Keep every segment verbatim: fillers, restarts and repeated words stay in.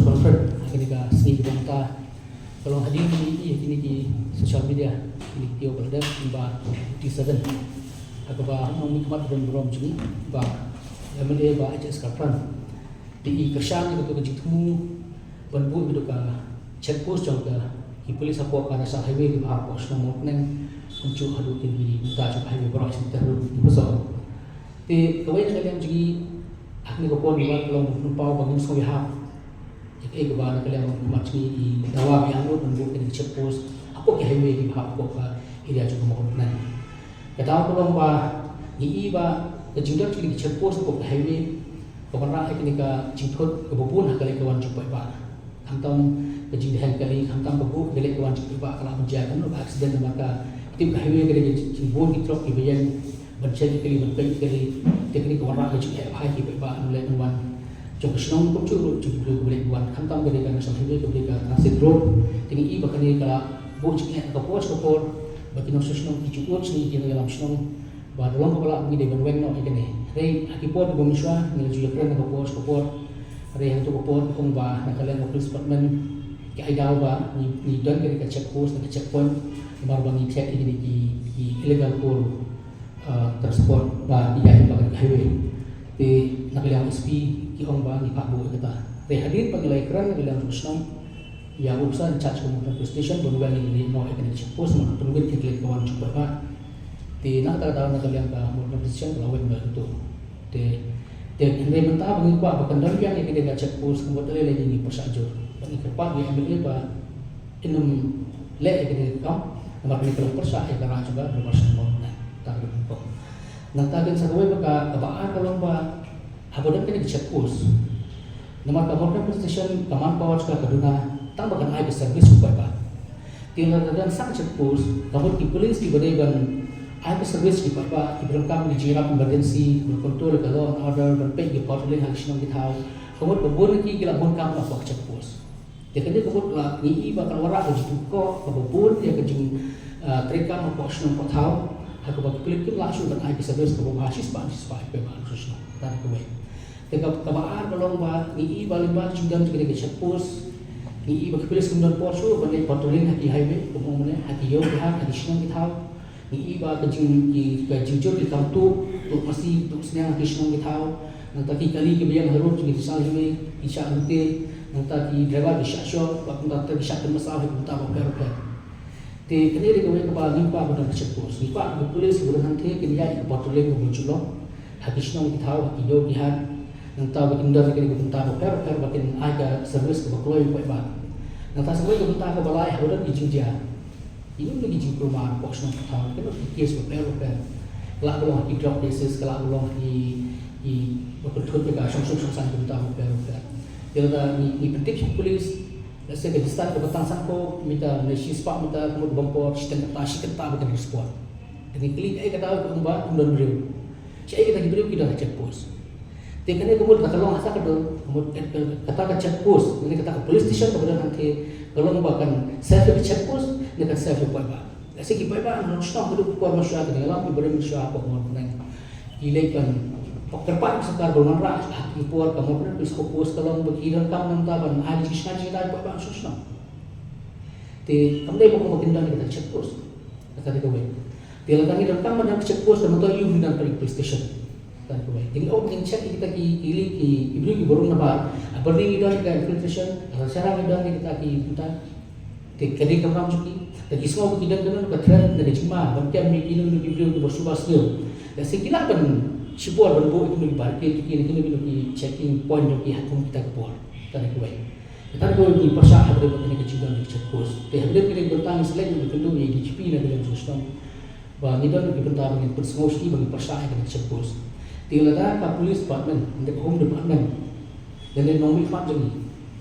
Conference ha kane ka sngi kaba mynta ka long hadien kine ki, kine ki social media, kine ki video ba la dep, ba T seven, ha kaba ha nongmihkhmat don burom jong ngi, ba M L A, ba H S Kharpran, te i kyrshan ïa kato ka jingthmu ban buh ïa kato ka check post jong ka, ki police hapoh ka National Highway hapoh shnong Mawryngkneng, kumjuh haduh kine ki bynta jong ka highway baroh, Shillong Road, Imphal. Te kawei na ka liang jong ngi, ha kane ka por ngi wan ka long ban pynpaw ba ngim sngew ïahap ïa kaei kaba na ka liang nongmihkhmat jong ngi ki dawa biang lut ban buh kine ki check post hapoh ki highway kiba hap hapoh ka area jong ka Mawryngkneng. Ka daw ka long ba ngi i ba ka jingdon jong kine ki check post hapoh ka highway ka wanrah ïa kane ka jingthut kaba bun ha ka leit ka wan jong ki paidbah. Khamtam ka jingdheng kali, khamtam ka buh ka leit ka wan jong ki paidbah, ka lah ban jia kumno ka accident namar ka, tip, ka highway ka dei ka jingbun ki trok kiba ïeng ban check ïa kali, ban peit ïa kali. Te kane ka wanrah ka jingeh bha ïa ki paidbah ban leit ban wan jong ka shnong, kumjuh ruh jong ki briew kiba leit ban wan. Khamtam ka dei ka National Highway, ka dei ka transit road. Te ngi i ba kane ka la buh jingeh ha ka por sha ka por, ba ki nongshong shnong ki ju ud sha ngi, ki nongïalam shnong, ba da long kaba lah ba ngi dei ban weng noh ïa kane. Hynrei ha ki por kiba mynshuwa ngi la ju ïakren ha ka por sha ka por. Hynrei ha kato ka por ki ong ba na ka liang ka police department ki ai daw ba ngi, ngi don kane ka check post, ka checkpoint, namar ba ngi check ïa kine ki, ki illegal coal, uh, transport ba ki ïaid lyngba ka highway. Te na ka liang S P ki ong ba ngi phah buh ïa kata. Te hadien ba ngi la ïakren na ka liang jong ka shnong ïa u officer in charge ka Mawryngkneng Police Station ban weng ïa kane, noh ïa kane ka check post, namar pynwit ïa ka leit ka wan jong ki paidbah. Te na kata ka daw na ka liang ka Mawryngkneng Police Station ka la weng noh ïa kato. Te, te hynrei mynta ba ngi kwah ba kan don biang ïa kane ka check post, ka mut lei lei ngi pyrshah jur. Ba ngi kyrpad ïa u M L A ba un ym leh ïa kane ka kam, namar kane ka long pyrshah ïa ka rah jong ka dorbar shnong Mawryngkneng. Kata ka dei ka nyngkong. Nangta sa kawei, ba ka, kaba ar ka long ba haba don kane ka check post, namar ka Mawryngkneng Police Station ka manpower jong ka ka duna tang ba kan ai ka service sha ki paidbah. Te lada don san check post, ka mut ki police kiba dei ban ai ka service sha ki paidbah, kiba donkam ki jingïarap emergency, ban control ka law and order, ban peit, ki patrolling ha ki shnong ki thaw, ka mut ba bun na ki ki la bun kam hapoh ka check post. Te kane ka mut la ngi i ba ka la wanrah ka jingkoh kaba bun ïa ka jing, ah, treikam hapoh shnong hapoh thaw, ha kaba ki pulit kim lah shuh ban ai ka service kaba bha shispah shispah ïa ki paidbah shnong. Kata ka dei kawei. Te ka, kaba ar ka long ba ngi i ba lyngba ka jingdon jong kane ka check post, ngi i ba ki pulit kim don por shuh ban leit patrolling ha ki highway, kumba ong mynne, ha ki ïew ki hat, ha ki shnong ki thaw. Ngi i ba ka jing, ki, ka jingjur ki kam tuh, tuh masi, tuh sniang ha ki shnong ki thaw. Nangta ki kali kiba ïeng ha road jong ki National Highway ki shah lynti, nangta ki driver ki shah shoh, bad nangta ki shah pynmasaw ha ki bynta bapher bapher. Te kane dei kawei kaba ngi kwah ba don ka check post. Ngi kwah ba ki police kiba don hangtei kin ïaid ïa ka patrolling kaba ju long ha ki shnong ki thaw, ha ki ïew ki hat. Nangta ba kin don ïa kane ka bynta bapher bapher ba kin ai ka service kaba kloi ïa ki paidbah. Nangta sa kawei ka bynta kaba lai, haba don ki jingjia, ïa kine ki jingkulmar hapoh shnong hapoh thaw, ki don ki case bapher bapher. Ka lah ka long ha ki drug cases, ka lah ka long ha ki, kiba pynthut ïa ka shongsuk shongsaiñ, ki bynta bapher bapher. Te lada ngi, ngi pyntip sha ki police, lehse ka distance kaba tang sanphew meter ne shispah meter, ka mut bym por, shiteng kynta, shi kynta ba kin respond. Te ngi kylli, kaei kata, ka ong ba ym don briew. Shaei kata ki briew ki don ha check post. Te kane ka mut lada ka long ha kata ka dor, ka mut, eh, kata ka check post, ne kata ka police station kaba don hangtei, ka long ba kan serve ïa ka check post ne kan serve ïa ki paidbah. Lehse ki paidbah na shnong haduh ka por mynshuwa, ka dang ïalam ki briew mynshuwa hapoh Mawryngkneng. Ki leit ban kyrpad ïa ka sorkar ban wanrah ha ki por ka Mawryngkneng Police Outpost, ka long ba ki donkam nangta ban ai jingshngaiñ jingdaw ïa ki paidbah na shnong. Te kam dei ba kum ba kin don ïa kata ka check post. Kata dei kawei. Te lada ngi donkam ban don ka check post, lada ngi don ka police station, kata dei kawei. Te ngi ong ngin check ïa kita ki, ki, ki, ki briew kiba rung nabar. Haba ngi don ka infiltration, lada sharang ngi don ïa kita ki bynta, te ka dei ka kam jong ki. Lada ki sngew ba ki don kano kano ka threat ne ka jingma ban kem ïa kino kino ki briew kiba shu ba sniew, lehse ki lah ban shim por ban buh ïa kino ki barricade jong ki ne kino kino ki checking point jong ki ha kum kita ki por. Kata dei kawei. Kata dei kawei ba ngi pyrshah hapdeng kane ka jingdon ka check post. Te hapdeng kane ka bynta ngi sa leit ban ïakynduh ïa u D G P na ka liang jong ka shnong, ba ngi don ka bynta ba ngin pynsngew sha ki ba ngi pyrshah ïa kane ka check post. Te lada ka police department, lada ka home department, lane nongmihkhmat jong ngi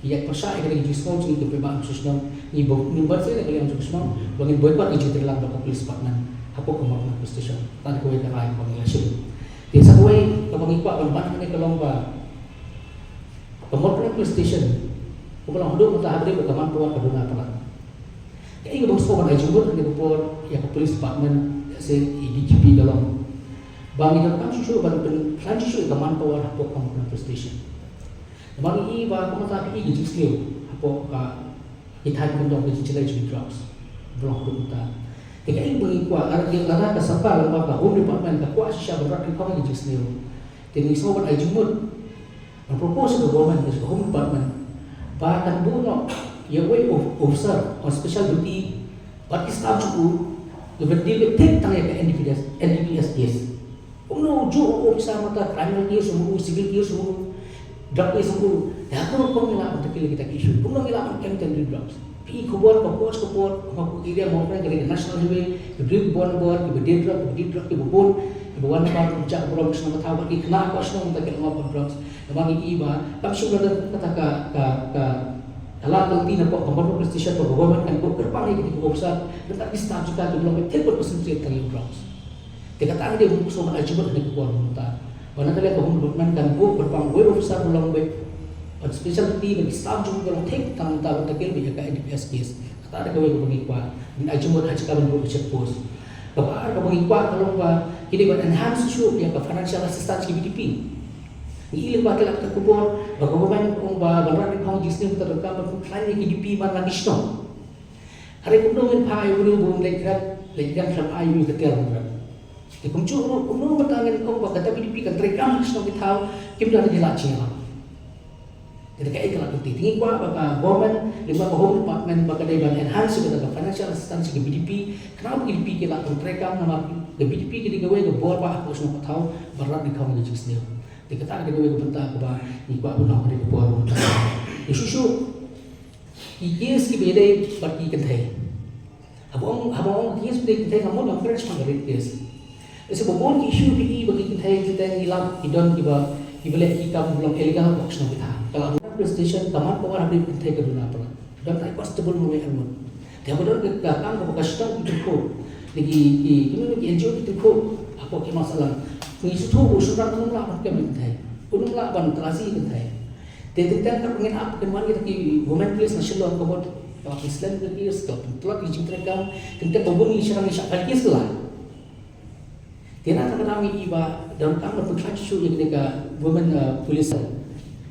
ki ïa pyrshah ïa kane ka jingsngew jong ngi ki paidbah jong ka shnong, ngi, ngim banse na ka liang jong ka shnong ba ngin boycott ïa ka jingtreilang jong ka police department hapoh ka Mawryngkneng Police Station. Kata dei kawei ka rai kaba ngi la shim. Te sa kawei kaba ngi kwah ban ban hangne ka long ba ka Mawryngkneng Police Station, kumba long haduh mynta, hapdeng ba ka manpower ka duna palat. Kaei kaba ngi sngewbha ban ai jingmut ha kane ka por ïa ka police department, ïa ka D G P ka long ba ngi donkam shuh shuh ban pynkhlaiñ shuh shuh ïa ka manpower hapoh ka Mawryngkneng Police Station. Ba ngi i ba kumta phi i ka jingsniew hapoh ka, ki thaiñ kyndong ka jingjlei jong ki drugs ba long kumta. Te kaei ba ngi kwah, lada ka sorkar lyngba ka Home Department ka kwah shisha ban rat nyngkong ïa ka jingsniew, te ngi sngewbha ban ai jingmut, ban propose ïa ka government, ïa ka Home Department, ba kan buh noh ïa uwei u officer on special duty bad ki staff jong u, kiban deal beit thik tang ïa ka N D P S, N D P S case. Kumno u juh u officer, mynta criminal case ruh, civil case ruh, drug case ruh. Te hato kumno ngi lah ban tackle kita ki issue? Kumno ngi lah ban kem tang ïa ki drugs? Phi i khubor ka por ka por, ha ka area Mawryngkneng ka dei ka national highway, ki briew ki bun bun, kiba deal drug, kiba deal drug, kiba bun, kiba wan nabar, kiba jah burom sha shnong ka thaw, bad ki khynnah ka shnong mynta ki la map bad drugs. Namar ngi i ba kam shym la don kata ka, ka, ka, ka lad lynti napoh ka Mawryngkneng Police Station ba ka government kan buh kyrpang ïa kito ki officer, lynda ki staff jong ka ki long beit thik bad concentrate tang ïa u drugs. Te kata ka dei ba ngi sngewbha ban ai jingmut ha kane ka por mynta. Ba na ka liang ka Home Department kan buh kyrpang uwei u officer ba long beit on special duty, bad ki staff jong u ba long thik tang mynta ban tackle beit ïa ka N D P S case. Kata ka dei kawei kaba ngi kwah. Ngin ai jingmut ha jaka ban buh ka check post. Kaba ar kaba ngi kwah ka long ba ki dei ban enhance shuh ïa ka financial assistance ki V D P. Ngi i lyngba ki lad ki khubor ba ka government ka ong ba ban rat nyngkong jingsniew mynta donkam ban pynkhlaiñ ïa ki D P man la ki shnong. Hynrei kumno ngin phah ïa u briew ba um leit rat, leit rat khlem ai ïa u ka tiar ban rat? Te kumjuh ruh kumno mynta ngin ong ba kata V D P kan treikam ha ki shnong ki thaw, kim don ki lad jingïalam? Te kaei ka lad lynti? Te ngi kwah ba ka government lyngba ka Home Department ba ka dei ban enhance kata ka financial assistance ka V D P, khnang ba ka V D P ki lah ban treikam, namar ka V D P ka dei kawei ka bor ba hapoh shnong ka thaw ban rat nyngkong ïa ka jingsniew. Te kata ka dei kawei ka bynta kaba ngi kwah ban ong ha kane ka por. Te shuh shuh ki case kiba ïadei bad ki kynthei. Haba ong, haba ong ki case kiba ïadei ki kynthei, nga mut nga fresh from the rape case. Lehse ba bun ki issue phi i ba ki kynthei kita ngi lap ki don kiba, kiba leh ki kam ba long illegal hapoh shnong ki thaw. Ka la police station, ka man ka wan ha ki kynthei ka duna palat. Don tai constable marwei arngut. Te haba don ka, ka kam kaba ka shnong ki tyngkhuh, ki, ki, ki, ki N G O ki tyngkhuh hapoh ki hima salang. Ngi sngewthuh ba u shynrang un ym lah ban kem ïa ki kynthei, un ym lah ban talashi ïa ki kynthei. Te teng teng katba ngin ap, kin wan kita ki women police na Shillong, ka mut ka la pynslem ïa ki case, ka la pyntlot ïa ki jingtreikam. Teng teng ba bun ngi shynrang ngi shah file case ka la. Te na kata ka daw ngi i ba donkam ban pynkhlaiñ shuh ïa kane ka women, uh, police cell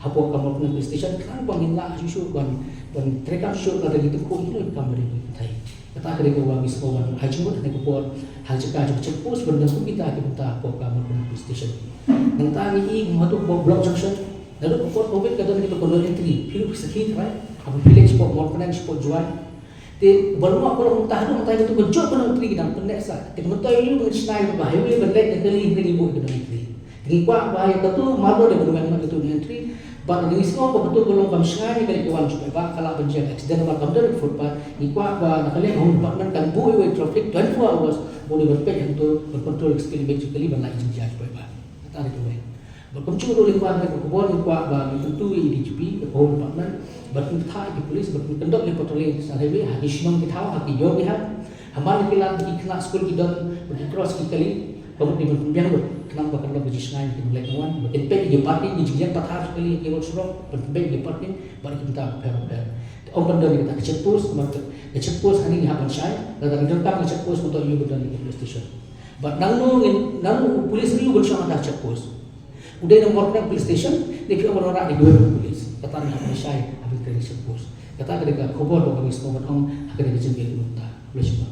hapoh ka Mawryngkneng Police Station, khnang ba ngin lah shuh shuh ban, ban treikam shuh lada ngi tyngkhuh ïa kino ki kam ba ri ki kynthei. Kata ka dei kaba ngi sngewbha ban ai jingmut ha kane ka por, ha ka jaka jong ka check post, ban don kum kita ki bynta hapoh ka Mawryngkneng Police Station. Nangta ngi i kum hato hapoh Block Junction, naduh ka por covid ka don kita ki no entry, phi ruh phi sakhi trai, haba phi leit shapoh Mawryngkneng, shapoh Jowai. Te ba long, ba long mynta haduh mynta katu ka jot ka no entry ki dang pynneh sah. Te ka myntoi ïa u ba ngin shna ïa ka highway ban leit na kali, hynrei ngi buh ïa ka no entry. Te ngi kwah ba ïa katu marwei dei ban wan ïa katu no entry. Bad ngi sngew ba katu ka long kam shngaiñ ïa ka leit ka wan shu paidbah, ka lah ban jia ka accident namar kam don footpath. Ngi kwah ba na ka liang ka Home Department kan buh ïa u traffic twenty-four hours, ba u dei ban peit ïa katu, ban control ïa ka speed limit jong kali ban lait jingjia shu paidbah. Kata dei kawei. Bad kumjuh ruh lyngba kane ka khubor ngi kwah ba ngi kyntu ïa i D G P, ka Home Department, ban pynbthah ïa ki police ban pynkyndoh ïa ka patrolling National Highway ha ki shnong ki thaw, ha ki ïew ki hat. Ha man ki lad ba ki khynnah skul ki don, ba ki cross ki kali, ka mut ban pynbiang lut, khnang ba kan long ka jingshngaiñ ïa ki ban leit ban wan, ba kin peit ïa ki parking, ïa ki jingïeng pathar sha kali, ïa ki road surok, ban pynbiang ïa ki parking bad ïa ki bynta bapher bapher. Te ym ban don ïa kata ka check post, namar ka check post hangne ngi hap ban shai, lada ngi donkam ka check post, mynta ïoh ban don ïa ka police station. Bad nangno ngin, nangno u police u ïoh ban shong ha ka check post? U dei na Mawryngkneng Police Station ne phi ong ban wanrah da kiwei pat ki police? Kata ngi hap ban shai ha ban kren check post. Kata ka dei ka khubor kaba ngi sngewbha ban ong ha kane ka jingïalang mynta. Khublei shibun.